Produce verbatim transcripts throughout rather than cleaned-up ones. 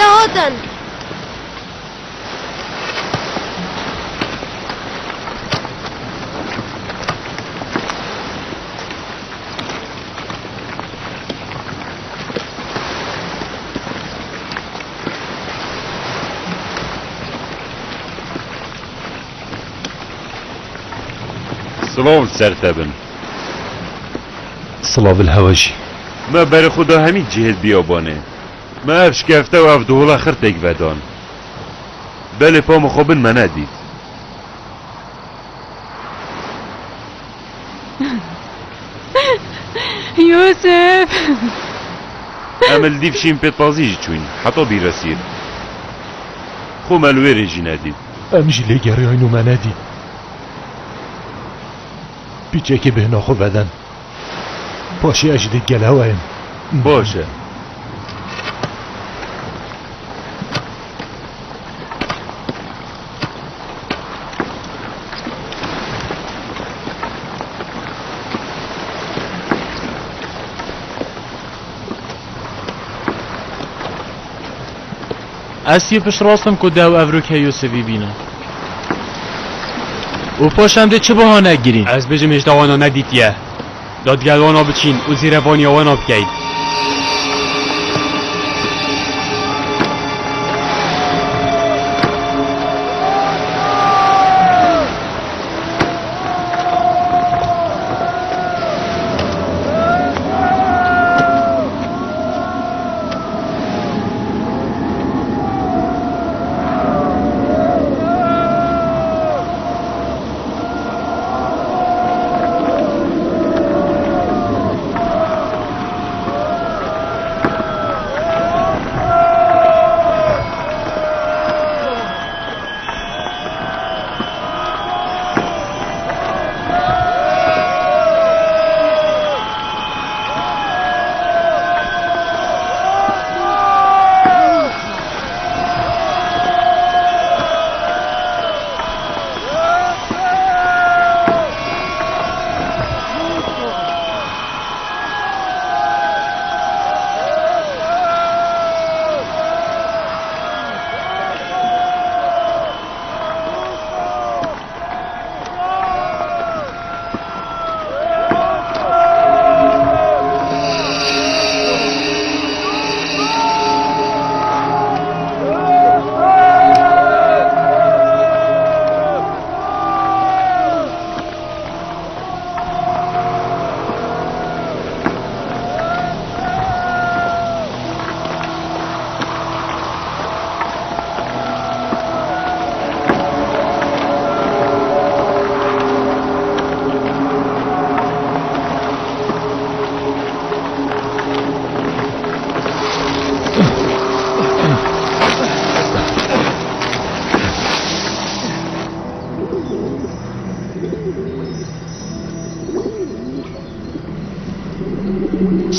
hatin. Silav li ser te bin. Silav li hewe jî. Me berê xwe da hemî cihê biyabanê. Me ev şikefte û ev dola xirtêk vedan. Belê pamê xwe bin me nedît. Yûsif! Em li dîv şîn pêtazî jî çûyn, heta bîresîr. Xwe me li wê rê jî nedît. Em jî lê geriyayîn û me nedît. Pîçekê bêhna xwe veden. Paşê ez jî dê gel hewe yim. Baş e. Ez yê piştrast im ku dew ev rûkê Yûsifî bîne. Û paş em dê çi bahanek girîn? Ez bêjim hêj te wana nedîtiye. Da digel wana biçîn û zêrevaniya wana bikeyn.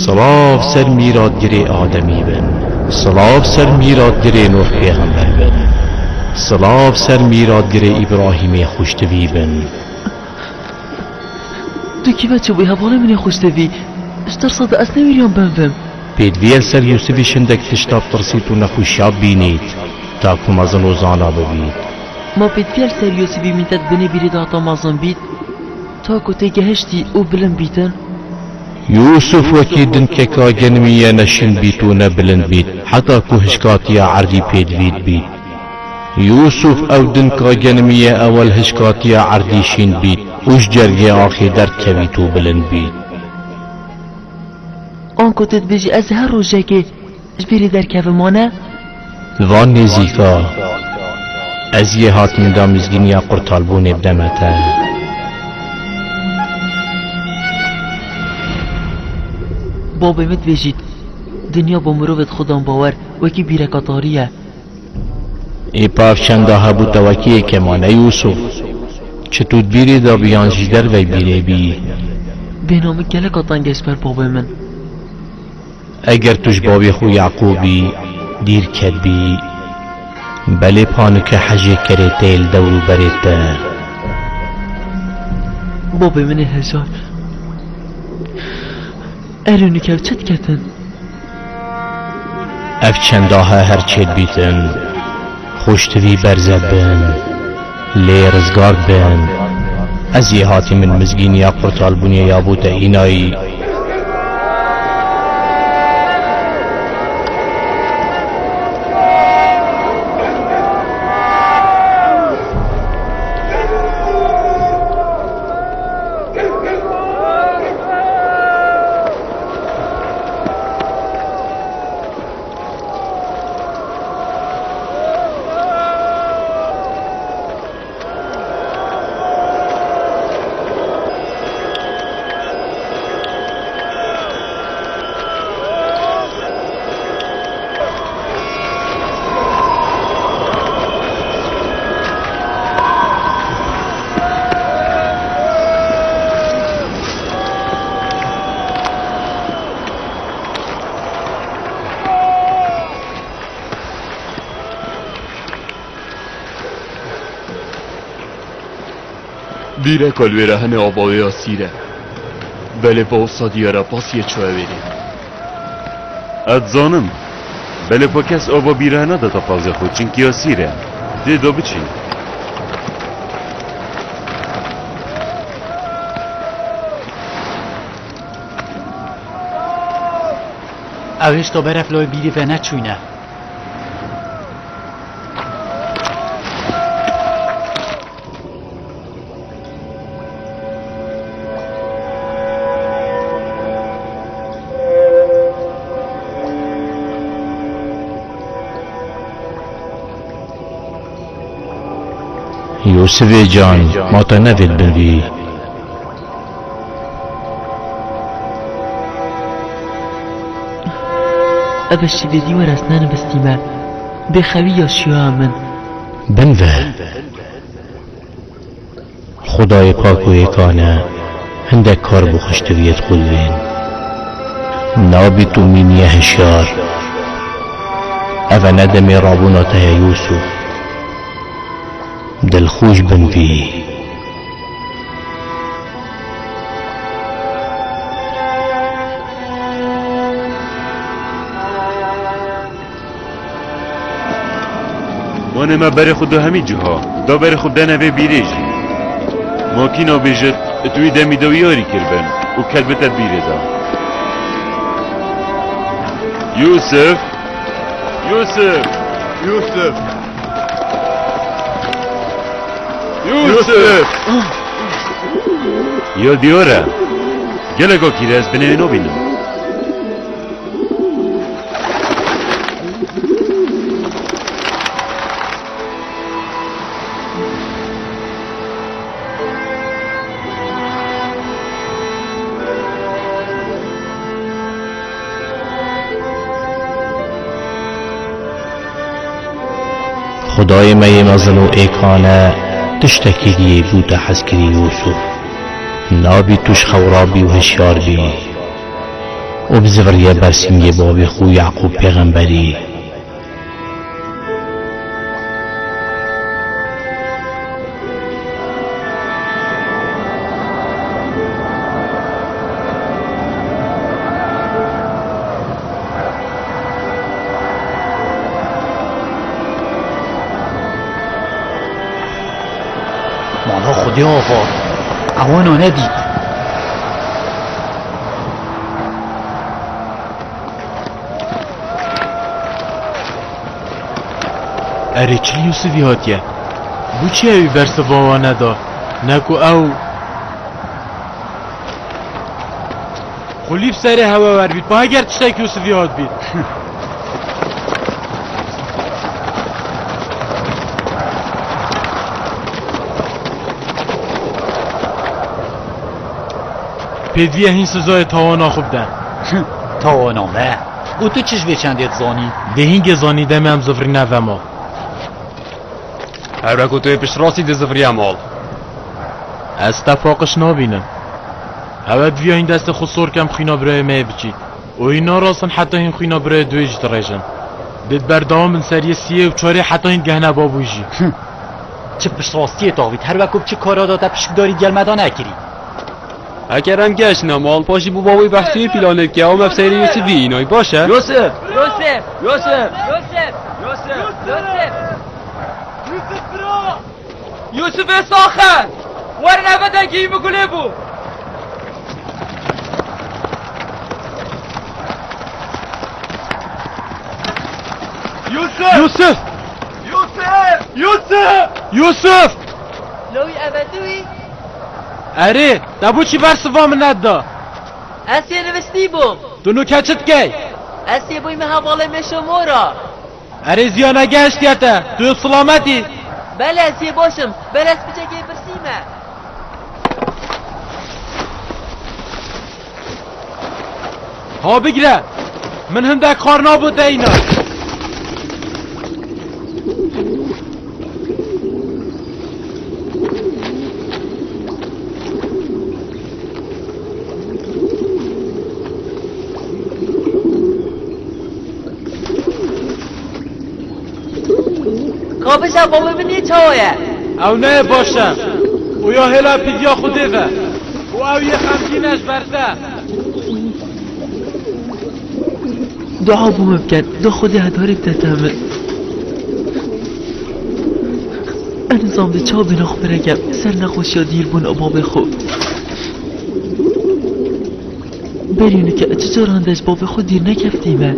Silav ser mîratgirê Ademî bin. Silav ser mîratgirê Nûh pêxember bin. Silav ser mîratgirê Îbrahîmê xweştivî bin. Tu kî me çi bûyî hevalê min ê xweştivî? Ji tirsa de ez newêriyam binvim. Pêdivî ye li ser Yûsifî şindek tişta bi tirsît û nexweşiya bibînît, ta ku mezin û zana bibît. Ma pêdivî ye li ser Yûsifî mîte di binê bîrê de heta mezin bît, ta ku têgehiştî û bilind bîtin? Yûsif wekî dinkeka genimî ye, ne şîn bît û ne bilind bît, heta ku hişkatiya erdî pêdivî dibît. Yûsif ew dinka genimî ye, ewel hişkatiya erdî şîn bît û ji cergê axê derdikevît û bilind bît. Anku tu dibêjî, ez ê her rojekê ji bîrê derkevim, wane? Li van nêzîka ez yê hatînda mizgîniya qurtalbûnê bideme te. Babê min dibêjît, dinya bo mirovê di xwedan bawer wekî bîreka tarî ye. Ê pav çenda hebû te wekî yê kema ne Yûsif? Çi tu di bîrê de bî yan jî dervey bîrê bî? Bêhna min geleka teng e ji ber babê min. Eger tu ji bavê xwe Yaqûbî dîr ketbî, belê panike hejê kerê te yê li dewrûberê te. Babê min ê hejar. Erê nûke ew çi diketin? Ev çenda he her çêdbîtin, xweştivî berze bin, lê rizgar bin. Ez yê hatî min mizgîniya qurtalbûnê ya bûte înayî. Bîreka li wê re hene ava wê ya sîr e. Belê pa wisa diyar e, pasiyê çawa wêrê. Ez dizanim. Belê pa kes ava bîra nadata pazê xwe, çimkî ya sîr e. Dê da biçî. Ew hêşta beref lawê bîrî veneçûne. Yûsifê can, ma te nevêt bin vî. Ev şîvê dî were ez nenivistîme. Bê xewî ya şiya min. Bin ve. Xwedayê pak û êkan e, hindek kar bi xweştiviyê dixwe divên. Nabî tu mîniye hişyar. Ev e ne demê rabûna te ye Yûsif. Dilxweş bin vî. Wanê me berê xwe da hemî ciha, da berê xwe bidene vê bîrê jî. Ma kî nabêjit, tu wî demî de wî yarî kiribin û ket bite bîrê de. Yûsif! Yûsif! Yûsif! Yûsif! Ya diyar e. Gelek akî re ez binê wê nabînim. Xwedayê me yê mezin û êkan e, tiştekî diyê bûte hezkirî Yûsif. Nabî tu ji xew rabî û hişyar bî. Û biziviriye ber sîngê bavê xwe Yaqûb pêxemberî. Mala Xwedê ava, ewana nedît. Erê, çi li Yûsifî hatiye? Bo çi ew ê bersiva wan neda? Ne ku ew xulî bi serê hewe wer bît, pa heger tiştek Yûsifî hat bît. Pêdivî ye hîn sizayê tawana xwe bide. Tawana me? Û tu çi ji vê çendê dizanî? Dê hîngê zanî demê em zivirîne ve mal. Her wek ku tu yê piştrastî diziviriye mal. Ez te paqij nabînim. Hewe divîya hîn destê xwe sor kem xwîna birayê me yê biçît. Û hîn narasin heta hîn xwîna birayê duyê jî dirêjin. Dê di berdewam bin seriyê siyê û çarê heta hîn digehine babûyî jî. Çi piştrastiyê taxivît, her wek ku bi çi kara de te pişikdarî digel me de nekirî. Eker em gehiştine mal, paşî bo bavê behsê wî pîlanê bike, ew me bi seyrê Yûsifî înay, baş e? Yûsif! Yûsif! Yûsif! Yûsif! Yûsif! Yûsif! Yûsif bira! Yûsifê saxe! Werin eve de gî min gulê bû! Yûsif! Yûsif! Yûsif! Yûsif! Yûsif! Lawî eve tu wî? Erê, te bo çi bersiva min nedida? Ez yê nivistî bûm. Tu nûke çi dikey? Ez yê bûyme hevalê Mêşo Mora. Erê, ziya negehiştiye te. Tu silamet î? Belê, ez yê baş im. Belê, ez piçekê pirsî me. Ha bigire. Min hindek xwarina bo te îna. Ka bije bavê min yê çawa ye? Ew neyê baş e. Û ya hêla pîdiya Xwedê ve. Û ew yê xemgîn e ji ber te. Dua bo min bikin, da Xwedê hedarî bidete min. Ez nizam dê çawa bêna xwe birekem ser nexweşiya dîrbûna bavê xwe. Berî nûke ez çi caran de ji bavê xwe dîr nekeftîme.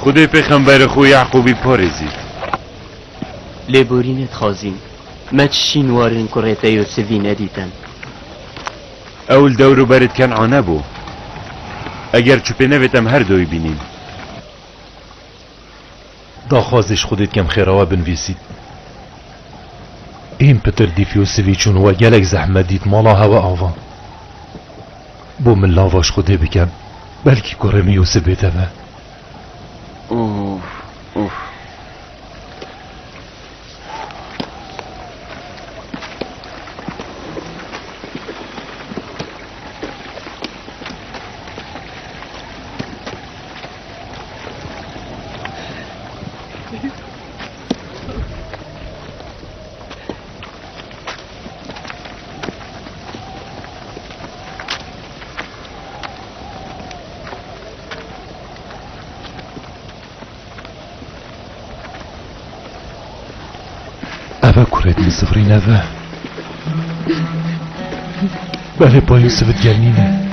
Xwedê pêxemberê xwe Yaqûbî parêzît. Lêborînê dixwazîm. Me çi şîn warên kurê te Yûsifî nedîtin. Ew li dewr û berê di Ken'anê bû. Eger çû pê nevêt em her du wî bînîn. Daxwazê ji Xwedê dikem xêra we binivîsît. Hîn pitir dîf Yûsifî çûn, we gelek zehmet dît, mala hewe ava. Bo min lava ji Xwedê bikem. Belkî kurê min Yûsif bête me. Of, of. Eve kurê di Misifrî neve. Belê pa Yûsif digel nîne.